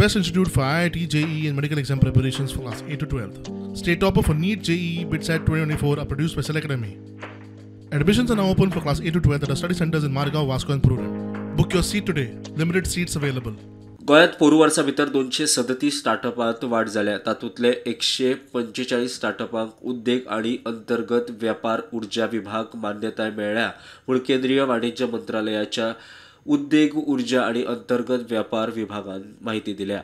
best institute for IIT, JEE and medical exam preparations for class 8 to 12. State topper for NEET, JEE, BITSAT 2024 are produced by Cell Academy. Admissions are now open for class 8 to 12 at our study centers in Margao, Vasco and Prudent. Book your seat today. Limited seats available. गोंयांत पोरू वर्सा भितर 237 स्टार्टअपांत वाड जाल्या. तातूंतले 145 स्टार्टअपांक उद्देग आनी अंतर्गत वेपार उर्जा विभाग मान्यताय मेळ्ळ्या म्हूण केंद्रीय वाणिज्य मंत्रालयाच्या उद्देग उर्जा आनी अंतर्गत वेपार विभागान म्हायती दिल्या.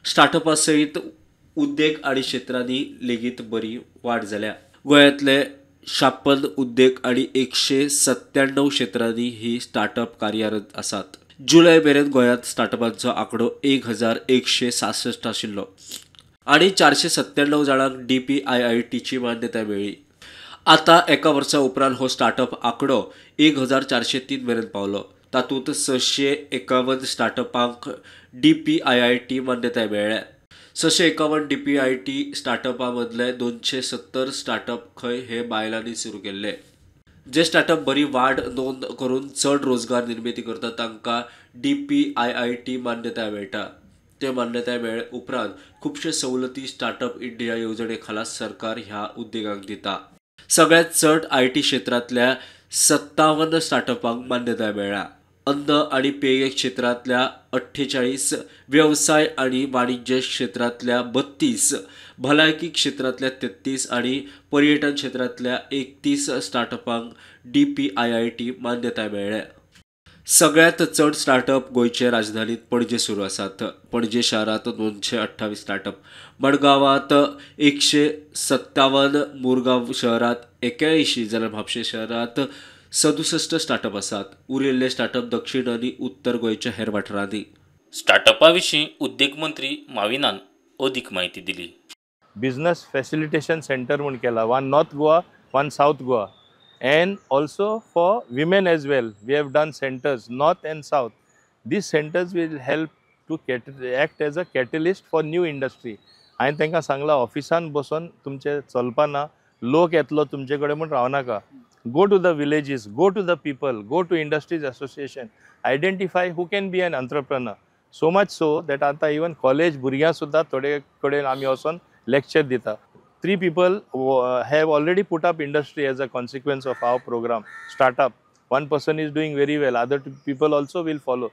स्टार्टअपा सयत उद्देग आनी क्षेत्रांनी लेगीत बरी वाड जाल्या. गोंयांतले 56 उद्देग आनी 197 क्षेत्रांनी ही स्टार्टअप कार्यरत आसात. जुलय मेरेन गोंयांत स्टार्टअपांचो आंकडो 1166 आशिल्लो आनी 497 जाणांक DPIITची मान्यताय मेळ्ळी. आतां एका वर्सा उपरांत हो स्टार्टअप आंकडो 1403 मेरेन पावलो. तातूंत 651 स्टार्टअपांक DPIIT मान्यताय मेळ्ळ्या. 651 DPIIT स्टार्टअपां मदले 270 स्टार्टअप खंय हे बायलांनी सुरू केल्ले. जे स्टार्टअप बरी वाड नोंद करून चड रोजगार निर्मिती करता तांकां DPIIT मान्यताय मेळटा. ते मान्यताय मेळ्ळे उपरांत खुबशे सवलती स्टार्टअप इंडिया येवजणे खाला सरकार ह्या उद्देगांक दिता. सगळ्यांत चड IT क्षेत्रांतल्या 57 स्टार्टअपांक मान्यताय मेळ्ळ्या. अन्न आनी पेय क्षेत्रांतल्या 48, वेवसाय आनी वाणिज्य क्षेत्रांतल्या 32, भलायकी क्षेत्रांतल्या 33 आनी पर्यटन क्षेत्रांतल्या 31 स्टार्टअपांक DPIIT मान्यताय मेळ्ळ्या. सगळ्यांत चड स्टार्टअप गोंयचे राजधानीत पणजे सुरू आसात. पणजे शारांत 228 स्टार्टअप, मडगांवांत 157, मुरगांव शहरांत 81 जाल्यार म्हापशें शहरांत 67 स्टार्टअप आसात. उरिल्ले स्टार्टअप दक्षिण आनी उत्तर गोंयच्या हेर वाठारांनी. स्टार्टअपा विशीं उद्देग मंत्री माविनान अदीक म्हायती दिली. बिझनस फॅसिलिटेशन सेंटर म्हूण केला, 1 North Goa, 1 South Goa, and also for women as well we have done centers north and south. These centers will help to act as a catalyst for new industry. हांवें तांकां सांगलां ऑफिसान बसून तुमचें चलपाना, लोक येतलो तुमचे कडेन म्हूण रावनाका. Go to the villages, go to the people, go to industries association, identify who can be an entrepreneur. So much so that आतां इवन कॉलेज भुरग्यां सुद्दां थोडे कडेन आमी वचोन लेक्चर दिता. 3 people have already put up industry as a consequence of our program, startup. 1 person is doing very well, other 2 people also will follow.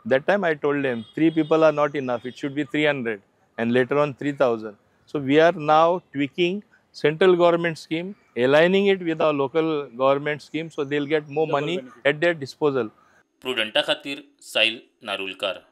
That time I told them 3 people are not enough, it should be 300 and later on 3000. So we are now tweaking central government scheme, aligning it with our local government scheme, so they'll get more money at their disposal. प्रुडंटा खातीर साहिल नारुलकार.